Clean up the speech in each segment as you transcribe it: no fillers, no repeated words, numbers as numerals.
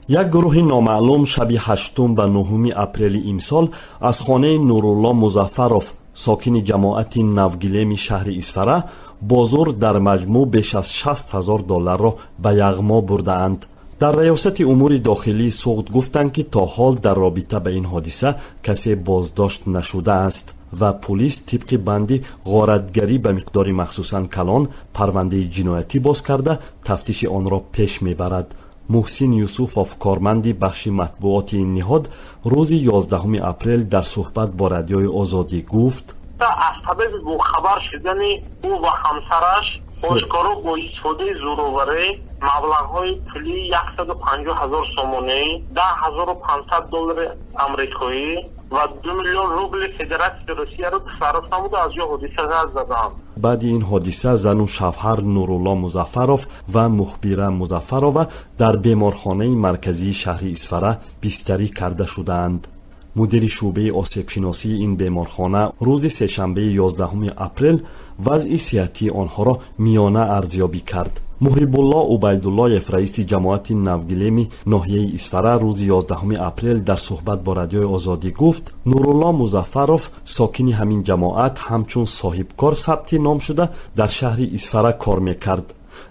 Як гурӯҳи номаълум шаби 8 ба 9 апрели имсол аз хонаи Нурулло Музаффаров, сокини ҷамоати Навгилеми шаҳри Исфара, бо зур дар маҷмӯъ беш аз 60 ҳазор долларро ба яғмо бурдаанд. Дар Раёсати умури дохилии Суғд гуфтанд, ки то ҳол дар робита ба ин ҳодиса касе боздошт нашудааст ва пулис тибқи банди ғоратгарӣ ба миқдори махсусан калон парвандаи ҷиноятӣ боз карда, тафтиши онро пеш мебарад. Муҳсин Юсуфов, корманди бахши матбуоти ин ниҳод, рӯзи 11 апрел дар суҳбат бо Радиои Озодӣ гуфт: Аз сабаби бохабар шудани ӯ ва ҳамсараш ошкоро бо истифодаи зӯроварӣ маблағҳои пулии 150 ҳазор сомонӣ, 10 500 доллари амрикоӣ ва 2 миллион рубли Федератсияи Русияро тасарруф намуда, аз ҷо ҳодиса зад заданд. Баъди ин ҳодиса зану шавҳар Нурулло Музаффаров ва Мухбира Музаффарова дар беморхонаи марказии шаҳри Исфара бистарӣ карда шудаанд. Мудири шӯъбаи осебшиносии ин беморхона рӯзи сешанбеи 11 апрел вазъи сиҳатии онҳоро миёна арзёбӣ кард. Муҳибулло Убайдуллоев, раиси ҷамоати Навгилеми ноҳияи Исфара, рӯзи 11 апрел дар суҳбат бо Радиои Озодӣ гуфт, Нурулло Музаффаров, сокини ҳамин ҷамоат, ҳамчун соҳибкор сабти ном шуда, дар шаҳри Исфара кор мекард,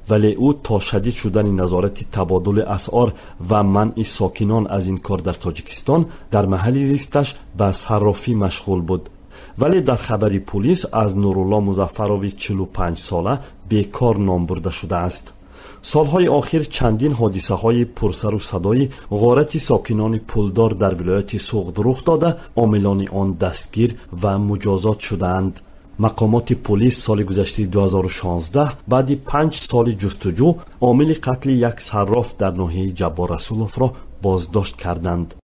вале ӯ то шадид шудани назорати табодули асъор ва манъи сокинон аз ин кор дар Тоҷикистон дар маҳалли зисташ ба саррофӣ машғул буд. Вале дар хабари пулис аз Нурулло Музаффарови 45 сола бекор ном бурда шудааст. Солҳои охир чандин ҳодисаҳои пурсару садои ғорати сокинони пулдор дар вилояти Суғд рух дода, омилони он дастгир ва муҷозот шудаанд. Мақомоти полис соли гузаштаи 2016 баъди 5 соли ҷустуҷӯ омили қатли як сарроф дар ноҳияи Ҷаббор Расуловро боздошт карданд.